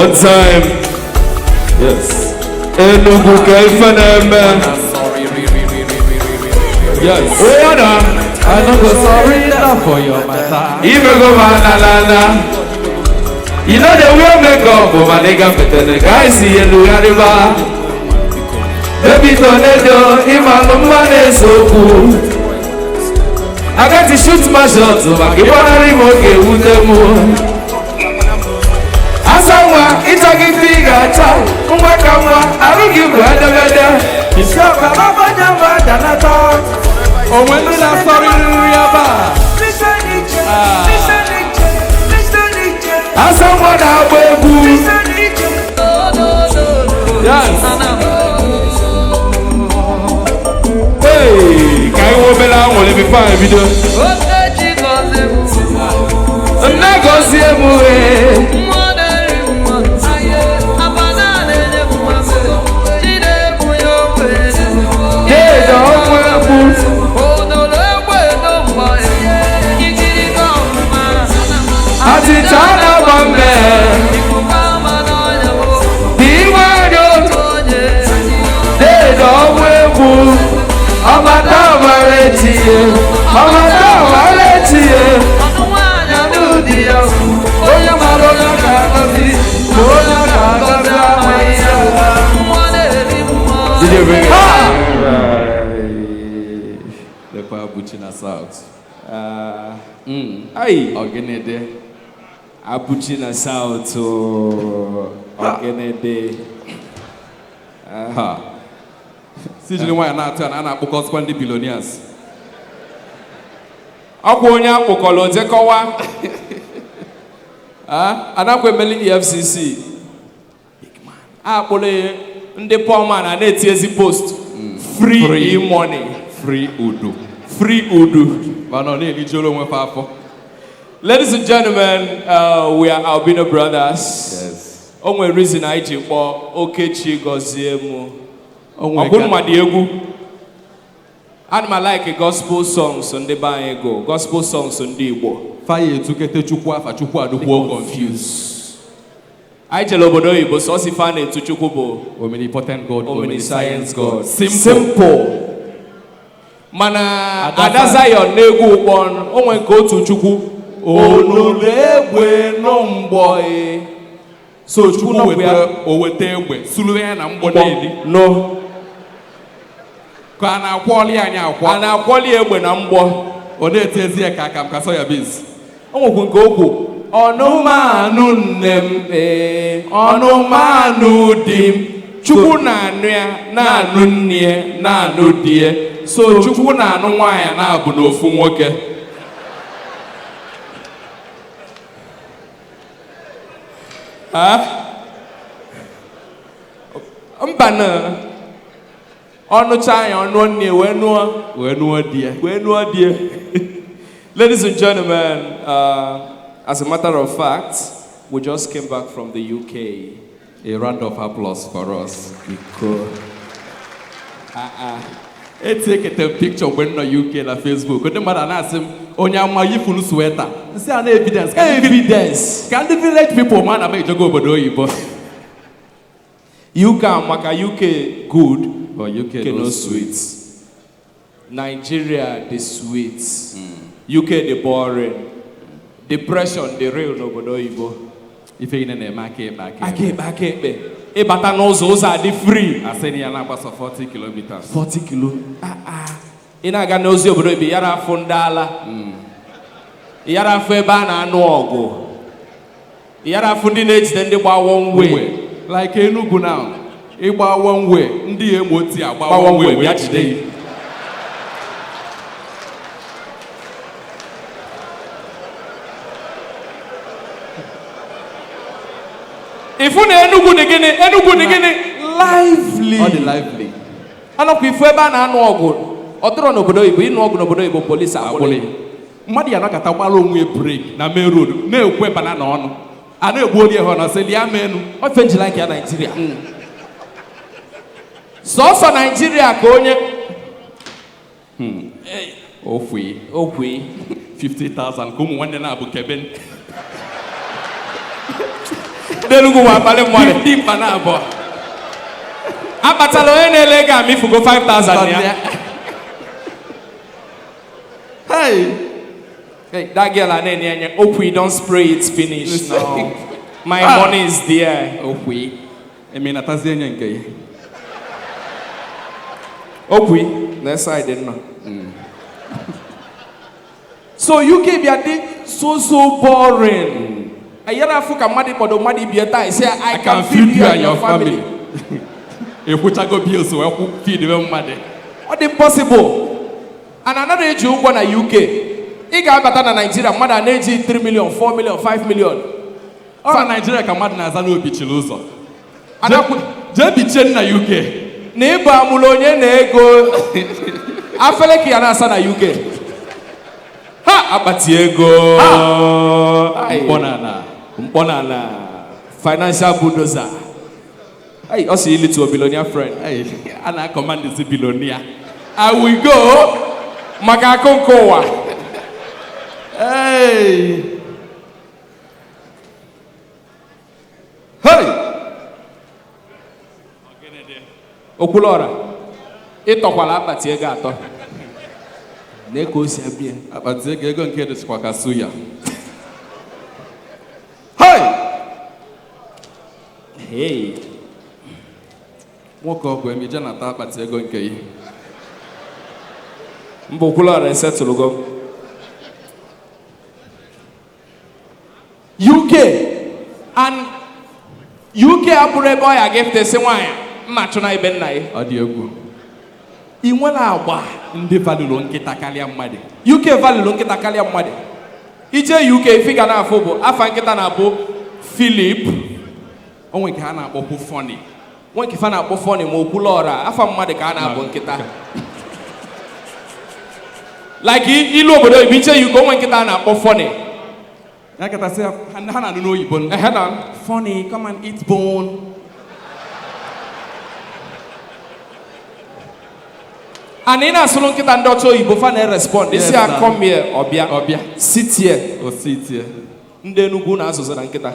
One time. Yes. Enugu ka ife na-eme. Yes. Onye na I no go sorry now for your matter. imego ma na na na. You know the wear makeup, but my nigga fetene ka anyị si elugharịba. Baby tornado, ịmalụ mma na-ese okwu. I got to shoot my shot maka ịgbanarị m oge ewute m. Asa nwa ịchagide ị ga-acha nwa ka nwa arụ gị bụ edemede. Isi ọkara banya ma danata. Onwe ndị na-asọrịrị ya ba. Asa nwa na-agba egwu. Yes. Hey, ka anyị nwee obere anwụrị before anyị bido. Nne gọzie m ee. Deede ọnwa egwu. Achịcha na-agba mme. Dị nwayọ. Deede ọnwa egwu. Ọmata ọmara etinye. Ọmata ọmara etinye. Onye mara onye ọ ga-agọzi. Ma onye ọ ga-agọzi amaghị ya. Ha! Lekwa Abuchi na South. Ayi. Ọgịnịdị. Abuchi na South ooo. Ọgịnịdị. Ha. Si jiri nwaanyị na-atụ ya na a na-akpụkọsịkwa ndị billionaires. Ọkwa onye akpụkọrọ ojekọwa. Ah, anakwa emeli EFCC. Akpụrụ ya ndị poor man a na-eti ezi post. Free, Free. e-money. Free udo. Free udu. Mana ọ na-elijuru onwe fa afọ. Ladies and gentlemen, we are Albino Brothers. Yes. O nwere reason anyị ji kpọọ Okechi gọzie mụ. O nwere Ọgwụ mma dị egwu. Ana m like gospel songs ndị be anyị go, gospel songs ndị Igbo. Faya etukete Chukwu afa Chukwu adịkwuo confused. Anyị jere obodo oyibo sọsọ ife a na-etu Chukwu bụ Omnipotent God, Omniscience God. Simple. Simple. Mana Ada Ada Zion na-egwu ụkpọ ọnụ, o nwere nke otu Chukwu. Onulu egbe nụ mgbọ ee. So Chukwu nọkwa ya. weta o weta egbe sulu ya na mgbọ na-eli. No. Ka a na-akwọli anyị akwọ. A na-akwọli egbe na mgbọ. Ọ na-eti ezi ya ka aka m ka soya beans. O nwekwu nke okwu. Ọnụmanụ nne m ee, ọnụmanụ di m. Chukwu na-anụ ya, na-anụ nne ya, na-anụ di ya. So Chukwu na-anụ nwaanyị na-abụ n'ofu nwoke. Ha? Mba na ọnụcha ya ọnụọ nne ya wee nụọ Wee nụọ di ya. wee nụọ di ya. Ladies and gentlemen, as a matter of fact, we just came back from the UK. A round of applause for us. Biko. Ah, ah. Etiekete m picture mgbe m nọ UK na Facebook. Ndị mmadụ a na-asị m onye ama yifunu sweta. Nsị a na evidence ka ndị Evidence. ka ndị village people ma na m ejego obodo oyibo. UK maka UK good, But UK UK no no sweet. Nigeria the sweet. UK the boring. Depression the real n'obodo oyibo. Ife niile na-eme aka ekpe aka Aka ekpe aka ekpe. Ịbata n'ụzọ ụzọ adị free. Asị na ya na-agbasa 40 kilometers. 40 kilo. Ah, ah. Ị na-aga n'ozi obodo oyibo yara afụ ndị ala. Yara afụ ebe a na-anụ ọgụ. Yara afụ ndị na-ejide ndị gba one way. Like Enugu now, ịgba one way, ndị ya emo ti agba Gba one way wee jide gị. Ifu na Enugu dị gịnị? Enugu dị gịnị? Lively. Ọ dị lively. Anọkwa ifu ebe a na-anụ ọgụ. Ọ dịrọ n'obodo oyibo, ịnụ ọgụ n'obodo oyibo polisi akwụlị. Akwụlị. Mmadụ ya nọkọta gbara onwe break na main road na-ekwe banana ọnụ. A na-egbu onye ha na sị lia menu. Ofe njila nke ya Naijiria. Sọsọ Naijiria ka onye Ofui. okwe 50,000 ka ụmụ nwanne na-abụ kebe. Ndị Enugu nwe akpali mmadụ. Ndị mkpa na abụọ. Akpatala onye na-ele ego ama ifugo 5000 ya. Hey! Hey, that girl a na-enye enye okwu, don spray it finish now. My Ah. money is there. Okwi. Emi natazie nye nke ya. Okwi na side nọ. So UK bịa dị so so boring. Ayara afụ ka mmadụ kpọdo mmadụ ibie taa isi, "I can feed you and your family." Ekwuchago bills wee kwụ feed we mmadụ. Ọ dị possible. And anaghị eji ụgwọ na UK. Ị ga-abata na Nigeria, mmadụ a na-eji 3 million, 4 million, 5 million. Ọ na Naijiria ka mmadụ na-aza n'obi chiri ụzọ. Anakwụ- Jee bichie nna UK. Na ịbụ amụrụ onye na-ego afele ka ya na-asa na UK. Ha akpati ego. Ai. Mkpọ n'ala. Mkpọ n'ala. Financial bulldozer. Ai, ọ sị ili to a billionaire friend. Hey, a na-akọmandịzi billionaire. I will go. Maka akụ nke ụwa. Hey! Hey! Okwuluọra, ịtọkwala akpati ego atọ na ka o si abịa. Akpati ego ego nke dịsịkwa ka suya. Hey! Hey. Nwoke ọgwụ emi je nata akpati ego nke ya. Mba, Okwuluọra esetụlụgo m. UK and UK abụrụ ebe ọ ya ga-efutesi nwaanyị mma chụ na ibe nna ya. Ọ dị egwu. Ị nwere agba. Ndị valụrụ nkịta karịa mmadụ. UK valụrụ nkịta karịa mmadụ. Ije UK, ife ị ga na-afụ bụ afa nkịta na-abụ Philip. O nwere nke ha na-akpọkwu Funny. Nwe nke fa na-akpọ Funny, ma Okwuluọra afa mmadụ ka a na-abụ nkịta. Like ilu obodo oyibo, iche UK, onwe nkịta a na-akpọ Funny. Ya kata sị ha ha na-anụ n'oyibo. Ehe na. "Funny, come and eat bone." And ị na-asụrụ nkịta ndị ọcha oyibo, fa na-erespond. Isi ya Yes, sir. "Come here," ọbịa. Ọbịa. "Sit here." O sit here. Ndị Enugwu na-asụsụ na nkịta.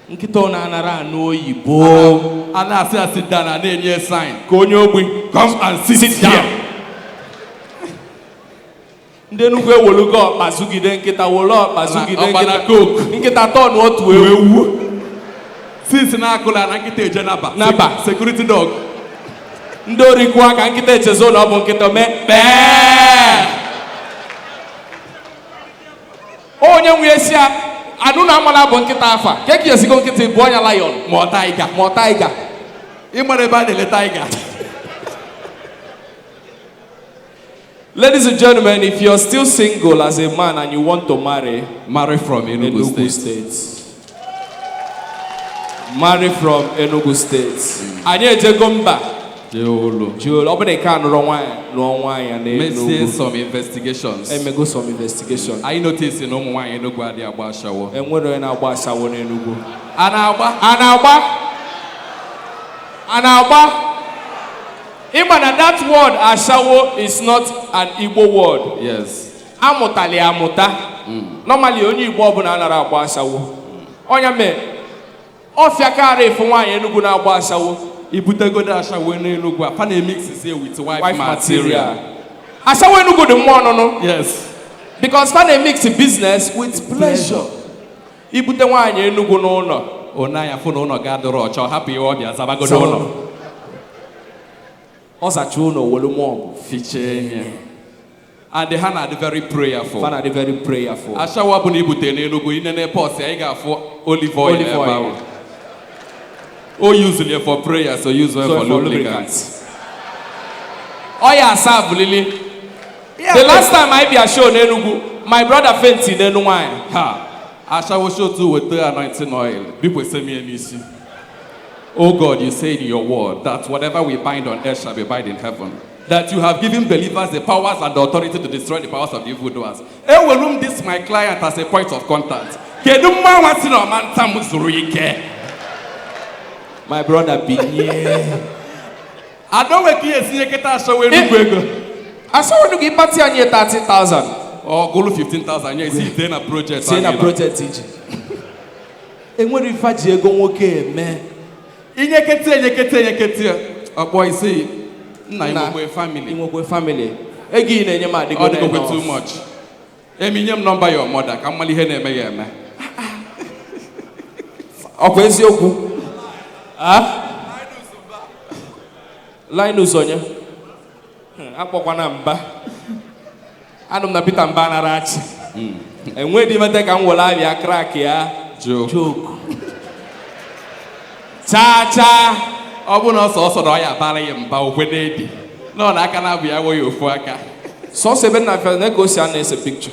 Nkịta ọ na-anara anụ oyibo. A na-asị ya "Sit down," a na-enye sign. Ka onye ogbi. "Come and sit, "Sit here." down." Ndị Enugwu ewolugo ọkpa zugide nkịta, wolu ọkpa zugide ọkpa na nkịta. Coke. Nkịta tọn otu ewu. Since na-akụla na nkịta eje naba. Naba. Security dog. Ndị ori kụọ aka, nkịta echezo na ọ bụ nkịta mee kpee. Onye nwe esi ya anụ na amala bụ nkịta afa ka eke esigo nkịta bụ ọnya lion. Ma ọ tiger. Ma ọ tiger. Ịmara ebe a na-ele tiger. Ladies and gentlemen, if you're still single as a man and you want to marry, Marry from Enugu, Enugu State. State. Marry from Enugu State. Anyị ejego mba. Jee ụlọ. Jụrụ, ọ bụrụ na ike anụrụ nwaanyị, lụọ nwaanyị na Mesie Enugu. some investigations. Emego some investigation. Anyị notice na ụmụ nwaanyị Enugu adịghị agba ashawo. Enwere onye na-agba asawo n'Enugu. A na-agba? A na-agba? A na-agba? Ịma na that word ashawo is not an Igbo word. Yes. Amụtali ya amụta. Normally, onye Igbo ọbụla anara agba ashawo. Ọnya mee ọfịa karịa ịfụ nwaanyị Enugu na-agba ashawo. Ibutegodo ashawo n'Enugu a, fa na-emix with wife, Wife material. material. Ashawo Enugu dị mma ọnụnụ. Yes. Because fa na-emix business with pleasure. Ibute nwaanyị Enugu n'ụlọ, One anya fụ na ụlọ ga-adịrọ ọcha, ọ hapụ ihe ọbịa zabagodo ụlọ. Ọ zacha ụlọ, welu mop. Fichee ihe. And ha na-adị very prayerful. Fa na-adị very prayerful. Ashawo bụ na ibute n'Enugu, inene pọs ya, ị ga-afụ olive oil Olive ebe oil. ahụ. O use it for prayer, so use oil So for lubricant. Ọ ya asa abụlili. The last time I bịa show n'Enugu, my brother faint n'enu nwaanyị. Ha ashawo shotu weta anointing oil bikwesị m ya n'isi. "Oh God, you say in your word that whatever we bind on earth shall be bind in heaven, that you have given believers the powers and the authority to destroy the powers of the evildoers. Ewelu m this my client as a point of contact. Kedu mma nwa si na ọma nta m zuru ike?" My brother binye. Adonwe ka ihe esinye kịta ashawo Enugwu ego. Ashawo Enugu, ịkpati anyị 30,000. Ọ gụlụ 15,000 nye isi ite na project. Tie na anyị nọ. project iji. Enwere ife ji ego nwoke eme. Inyekete, enyekete, enyekete, ọkpọ isi nna. Nna. Inwekwe family. Inwekwe family, ego ị na-enye m adịgo Ọ dịgokwe enough. too much. Emi, nye m nọmba your mother ka m mara ihe na-eme ya eme. Ọkwa eziokwu? Ah? Linus onye? Akpọkwana mba. Anụ m na Peter Mba nara achị. Enweghị imete ka m were abịa crack ya. Joke. Joke. Chaa chaa. Ọ bụ na ọsọ ọsọ na ọ ya abara ya mba okwe n'edi nọ na aka na-abụ ya nweghị ofu aka. Sọsọ ebe nna fere na ka o si a na-ese pikchọ.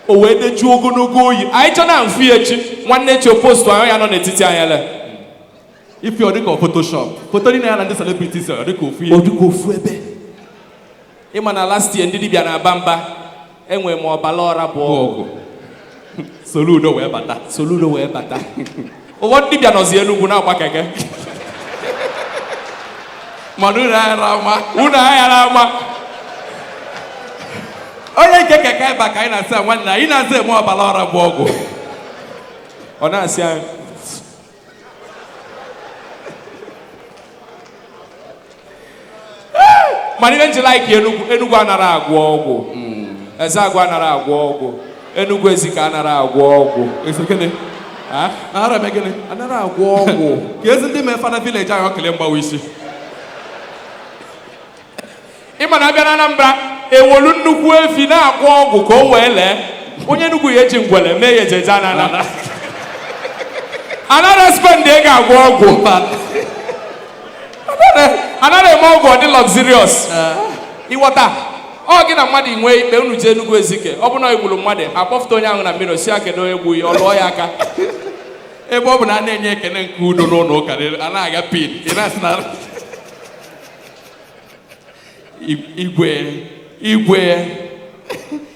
O wee dejuo ogologo oyi. Anyị chọ na mfu ya echi. Nwanne echi o post ahụ ya nọ n'etiti anyị le. Ife ọ dịka Photoshop, foto niile ya na ndị celebrities, ọ dịka ofu ihe. Ọ dịka ofu ebe. Ịma na last year ndị dibịa na-aba mba enwe m ọbala ọra bụ ọgwụ. Ọgụ Soludo wee bata. Soludo wee bata. Ụfọdụ dibịa nọzi Enugwu na-agba keke. Mana unu aghara ama. Unu aghara ama. Onye nke keke ịba ka anyị na-asị a, nwanne anyị na-asị eme ọbara ọra bụ ọgwụ. Ọ na-asị anyị. Mana ihe nji like Enugwu, Enugwu anara agwọ ọgwụ. Eze agwọ anara agwọ ọgwụ. Enugwu Ezike anara agwọ ọgwụ. Esi gịnị? Ha? Anara eme gịnị? Anara agwọ ọgwụ. Ka ezi ndị mee fada village ahụ okele mgbawa isi. Ịma na abịa na Anambra, ewolu nnukwu efi na-agwọ ọgwụ ka o wee lee. Onye Enugwu ya eji ngwele mee ya ejeje anana. Anara spend ego agwọ ọgwụ. Anara eme ọgwụ ọ dị luxurious. Ịghọta? Ọ gị na mmadụ nwee ikpe, unu jee Enugwu Ezike, ọ bụ na egburu mmadụ, akpọfụta onye ahụ na mmiri, si ya kedu onye gbu ya, ọ lụọ ya aka. Ebe ọ bụ na a na-enye ekene nke udo n'ụlọ ụka, a na-aga pin, ị na-asị na igwe igwe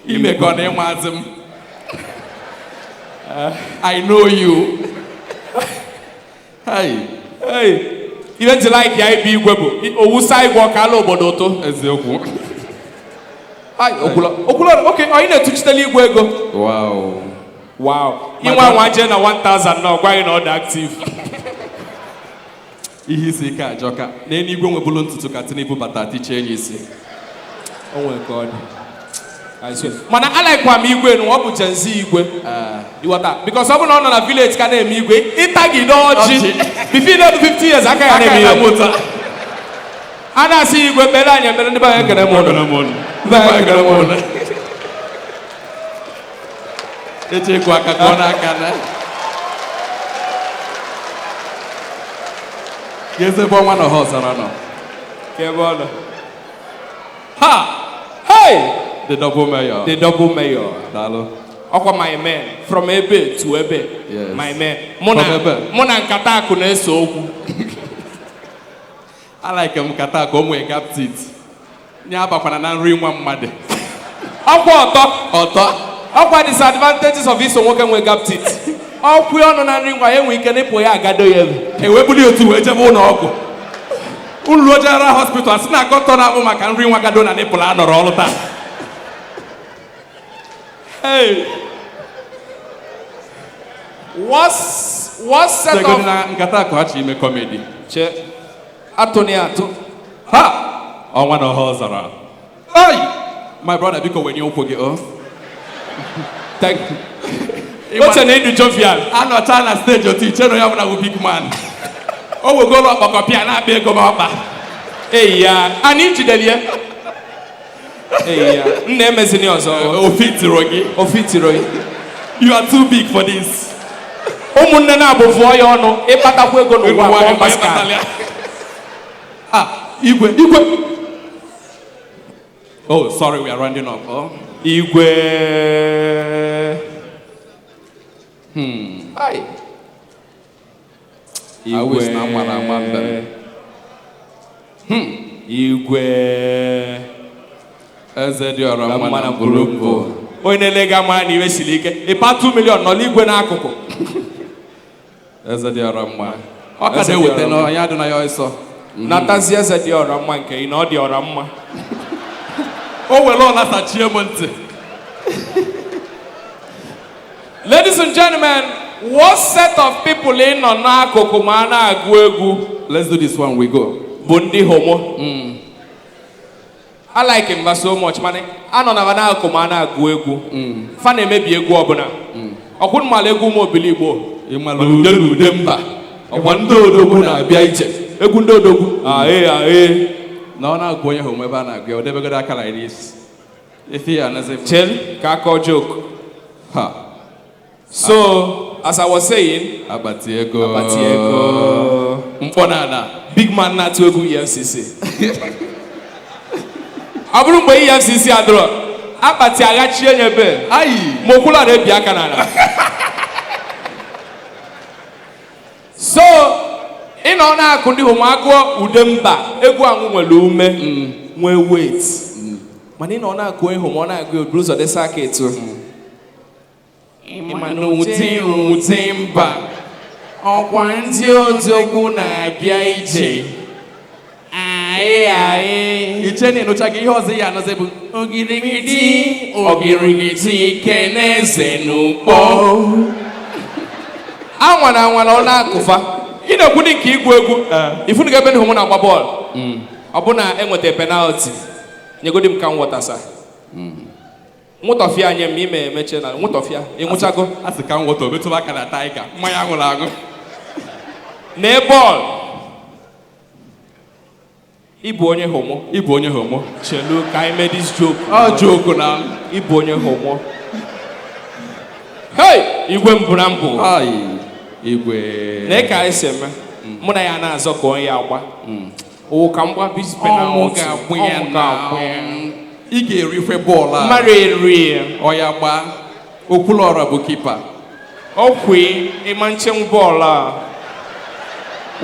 imekọ na ịmazị m. I know you. Hey. Hey, ibe nji like ya ibu igwe bụ owusa igwe ọkala obodo ụtụ. Eziokwu. Ai, okwulọ okwulọ, oke onye na-etuchitela igwe ego. Wow. Wow, inwe anwa jee na 1000 na ọ gwaghị na ọ dị active. Ihe isi ike ajọka. N'eluigwe nwebulu ntutu ka Tinubu bata tichie ya isi. O nwere ka ọ dị. I swear. Mana alaikwa m igwe nu, ọ bụ Gen Z igwe. Ịghọta? Because ọ bụ na ọ nọ na village ka na-eme igwe ịtagide ọjị. Ọjị. Before you know 50 years aka ya na-eme Aka ya ihe. mụta. A na-asị igwe kpere anyị ekpere, ndị be anyị ekene m ụnụ. Ndị be anyị ekene m ụnụ. Eche ịkwụ aka ka ọ n'aka na. Ka ezigbo ọnwa nọ ha ọzara nọ. Ka ebe ọ nọ. Ha! Hey! The double mayor. The double mayor. Daalụ. Ọkwa my man from ebe to ebe. Yes. My man. Mụ na From ebe. mụ na nkata akụ na-ese okwu. I like m nkata ka o nwee gap teeth. Nye abakwana na nri nwa mmadụ. Ọkwa ọtọ. Ọtọ. Ọkwa disadvantages of iso nwoke nwe gap teeth. Ọkwụ ọnụ na nri nwa ya enwe ike n'ịpụ ya agado ya ebe. Ewebuli otu wee jebe ụlọ ọgwụ. Ụlọ general hospital asị na akọtọ na-akpụ maka nri nwa gado na nipple a nọrọ ọrụ taa. Hey. What's set Segodi of na nkata akụ ha chi ime comedy. Che. Atụ na ya atụ. Ha! Ọnwa na ọha ọzara. Hey! My brother, biko wenye ụkwụ gị o. Thank you. Oche na ịdụ jovial. Anọcha na stage otu iche na onye ọbụla bụ big man. O wegoro ọkpọkọ pịa na-akpa ego m ọkpa. Eyi ya, anyị jidere ya. Eyi ya, nna emezini ọzọ. Ofi tiro gị. Ofi tiro ya. You are too big for this. Ụmụnne na-abụ vụọ ya ọnụ, ịkpatakwa ego n'ụwa Ụwa kpọọ gị Pascal. ịkpatala ya. Ah, igwe. Igwe. Oh, sorry, we are rounding up. Oh. Igwe. Ai. I wish na mara ama mbem. Igwe. Eze dị ọrọ mma Mma na buru mbụ. Onye na-ele gị ama na iwe siri ike. Ịpa 2 million nọ n'igwe n'akụkụ. Eze dị ọrọ mma. Ọ ka Eze dị na-eweta ọrọ mma. na ya dị na ya ọsọ. Natazie eze dị ọra mma nke ị na ọ dị ọra mma. O were ọla sachie m ntị. Ladies and gentlemen, what set of people ị nọ n'akụkụ ma a na-agụ egwu Let's do this one, we go. Bụ ndị homo. I like him so much, mana anọ na n'akụkụ ma a na-agụ egwu. Fa na-emebi egwu ọbụla. Ọkwụnụ mara egwu ụmụ obili Igbo. Ịmala ude n'ude mba. Ọkwa ndị odogwu na-abịa ije. Egwu ndị odogwu. Ae ae. Na ọ na-agụ onye homo ebe a na-agụ ya, o debegodo aka like this. Ife ya anazi. Chill, ka akọ joke. Ha. So, as I was saying, Akpati ego. Akpati ego. Mkpọ n'ala. Big man na-atụ egwu EFCC. Ọ bụrụ mgbe EFCC adịrọ, akpati aghachie ya ebe. Ayi. Ma okwula na-ebi aka n'ala. So, ị nọ na-akụ ndị homo agụọ ude mba, egwu ahụ nwere ume, nwee weight. Mana ị nọ na-akụ onye homo ọ na-agụ ya, oburu ụzọ desa aka etu. Ịma na ute ute mba. Ọkwa ndị odogwu na-abịa ije. Ae ae. Iche na ịnụcha gị ihe ọzọ ya anọzi bụ Ogirigidi, ogirigidi ike n'eze n'ukpo. Anwara anwara ọ na-akụfa. Ị na-ekwu dị nke igwu egwu. Ifunu ebe ndị homo na-agba bọọlụ. Ọ bụ na enweta penalty. Nyegodi m ka m wọtasa. Nwụtọfịa nye m ime emeche na nwụtọfịa. Ị nwụchago? A sị ka m wọta ometụrụ aka na taiga mmanya aṅụrụ aṅụ. Nee bọọlụ. Ị bụ onye homo. Ị bụ onye homo. Chelu ka anyị mee this joke. Ọ joke na. Ị bụ onye homo. Hey! Igwe mbụ na mbụ. Ayi. Igwe. Nee ka anyị si eme. Mụ na ya na-azọ ka onye agba. Ụwụ ka m gba bis Ọmụ penalty. ga-agbụ ya Ọmụ na. ga-agbụ ya. Ị ga-erikwe bọọlụ a. Mmadụ eri ya. Ọ ya gbaa. Okwuluọra bụ kipa. Ọkwe ịma nchenwu bọọlụ a.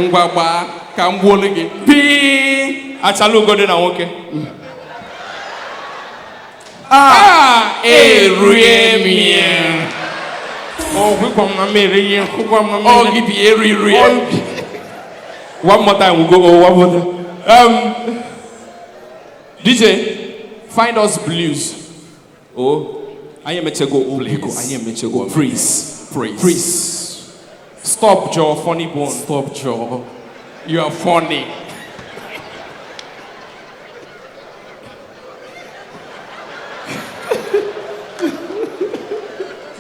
Ngwa gbaa ka m gbuolu gị. Pii! Achala ugodi na nwoke. Ah! Erie m ya. Ọgwụgwọ m na mmeri ya. Ọgwụgwọ m na Ọ mmeri. gị bi eriri ya. One more time, we go. Oh, one more time. DJ, find us blues. Oh, I am a go. Oh, biko, I am a go. Please, Please. please. Stop your funny bone. Stop, Joe. You are funny.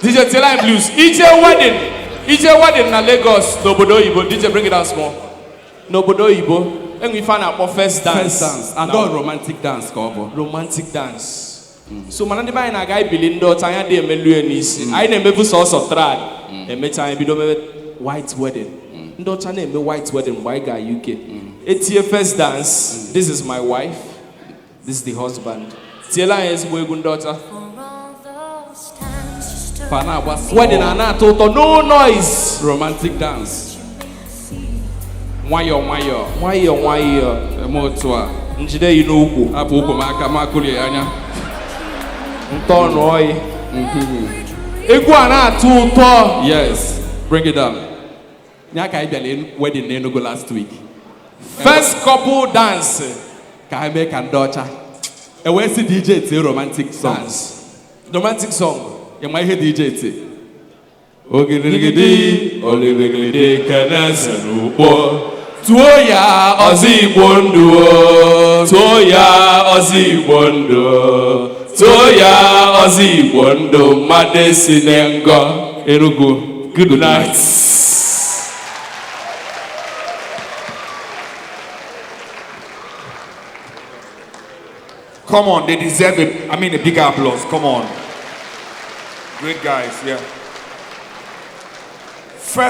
DJ Taylor Blues. EJ wedding. EJ wedding na Lagos. N'obodo oyibo. DJ, bring it down small. N'obodo oyibo. Enwe ife a na-akpọ first dance. First dance. And Na all romantic dance ka ọ bụ. Romantic dance. So mana ndị be anyị na-aga ibili ndị ọcha anya dị emelu ya n'isi. Anyị na-emebu sọsọ trad. Emecha anyị bido mebe white wedding. Ndị ọcha na-eme white wedding mgbe anyị gaa UK. Etie first dance. This is my wife. This is the husband. Tiela anyị ezigbo egwu ndị ọcha. Fa na-agba small. Wedding a na-atọ ụtọ, no noise. Romantic dance. Nwayọọ nwayọọ. Nwayọọ nwayọọ. Eme otu a. Njide yi n'ukwu. Hapụ ụkwụ m aka m akụrie anya. Ntọọnụ oyi. Egwu a na-atọ ụtọ. Yes. Bring it down. Ya ka anyị bịara wedding n'Enugu last week. First couple dance. Ka ha mee ka ndị ọcha. E wee sị DJ tie romantic song. Dance. Romantic song. Ị ma ihe DJ tie? Ogirigidi, Ogirigidi keneze n'ukpo. Tuo ya Ọzọ Igbo ndụ o. Tuo ya ọzọ Igbo ndụ o. Tuo ya ọzọ Igbo ndụ mmadụ esi na ngọ. Enugu. Good night. Come on, they deserve a bigger applause. Come on. Great guys, yeah.